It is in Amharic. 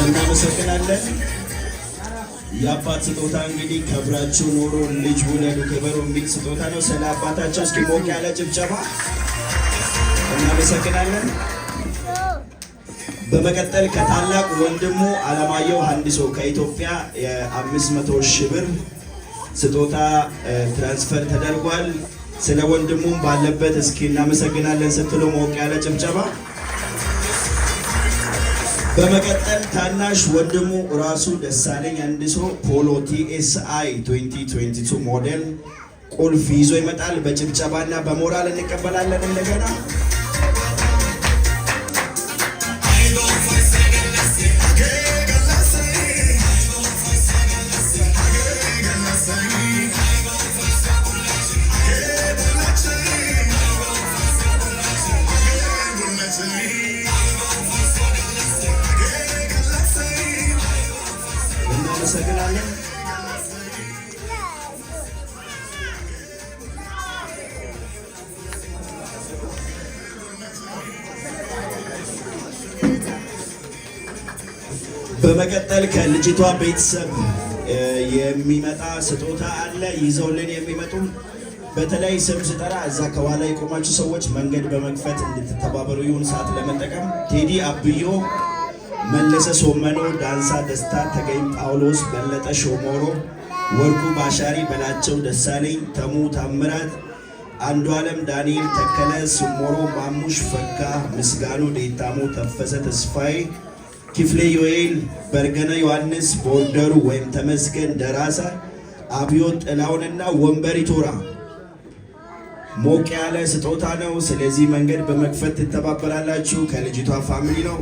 እናመሰግናለን። የአባት ስጦታ እንግዲህ ከብራችሁ ኑሩ፣ ልጅ ውለዱ፣ ክበሩ የሚል ስጦታ ነው። ስለ አባታቸው እስኪ ሞቅ ያለ ጭብጨባ። እናመሰግናለን። በመቀጠል ከታላቅ ወንድሙ አለማየሁ ሀንዲሶ ከኢትዮጵያ የ500 ሺህ ብር ስጦታ transfer ተደርጓል። ስለ ወንድሙም ባለበት እስኪ እናመሰግናለን ስትሉ ሞቅ ያለ ጭብጨባ። በመቀጠል ታናሽ ወንድሙ ራሱ ደሳለኝ አንድሶ Polo TSI 2022 ሞዴል ቁልፍ ይዞ ይመጣል። በጭብጨባና በሞራል እንቀበላለን። እንደገና እናመሰግናለን። በመቀጠል ከልጅቷ ቤተሰብ የሚመጣ ስጦታ አለ። ይዘውልን የሚመጡ በተለይ ስም ስጠራ እዛ ከኋላ የቆማችሁ ሰዎች መንገድ በመክፈት እንድትተባበሩ ይሁን፣ ሰዓት ለመጠቀም። ቴዲ አብዮ፣ መለሰ ሶመኖ፣ ዳንሳ ደስታ፣ ተገኝ ጳውሎስ፣ በለጠ ሾሞሮ፣ ወርቁ ባሻሪ፣ በላቸው ደሳለኝ፣ ተሙ ታምራት፣ አንዱ ዓለም፣ ዳንኤል ተከለ፣ ስሞሮ፣ ማሙሽ ፈካ፣ ምስጋኑ ዴታሞ፣ ተፈሰ ተስፋዬ፣ ክፍሌ ዮኤል፣ በርገነ ዮሐንስ፣ ቦርደሩ ወይም ተመስገን ደራሳ፣ አብዮት ጥላውንና ወንበሪ ቶራ ሞቅ ያለ ስጦታ ነው። ስለዚህ መንገድ በመክፈት ትተባበራላችሁ። ከልጅቷ family ነው።